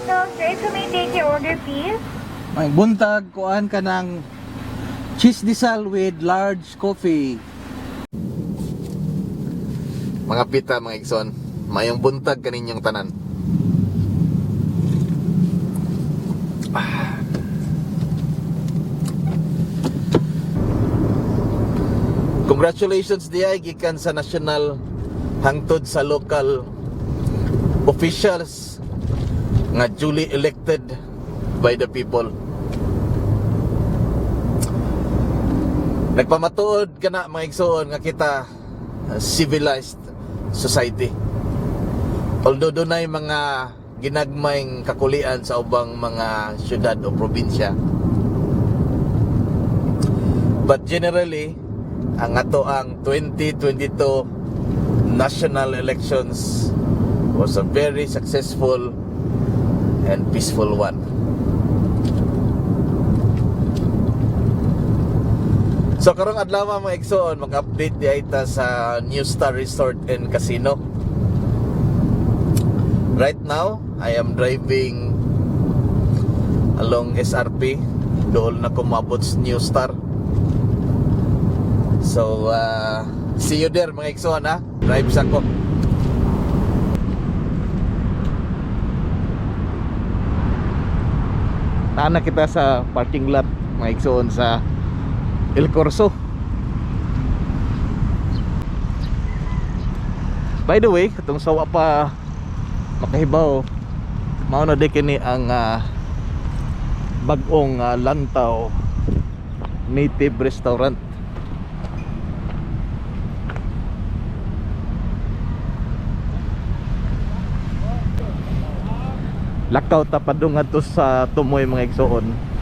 Hotel, sir. So may I take your order, please? May buntag, kuan ka ng cheese desal with large coffee. Mga pita, mga igsoon, mayong buntag kaninyong tanan. Ah. Congratulations diay gikan sa national hangtod sa local officials nga duly elected by the people. Nagpamatuod kana, mga igsoon, nga kita civilized society. Although dunay mga ginagmayng kakulian sa ubang mga syudad o probinsya. But generally, ang ato ang 2022 national elections was a very successful and peaceful one. So karong adlaw, mga igsoon, mag-update di ay ta sa New Star Resort and Casino. Right now, I am driving along SRP. Dool na ko moabot sa New Star. So, see you there, mga igsoon, ha. Drive sa ko. Naa na kita sa parking lot, mga igsoon, sa El Corso. By the way, katong sawa pa makahibaw, mao na di kini ang bag-ong Lantaw Native Restaurant. Lakaw ta padung ngadto sa Tumoy, mga igsoon.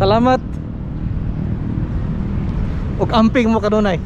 Salamat. Ug amping mo kanunay.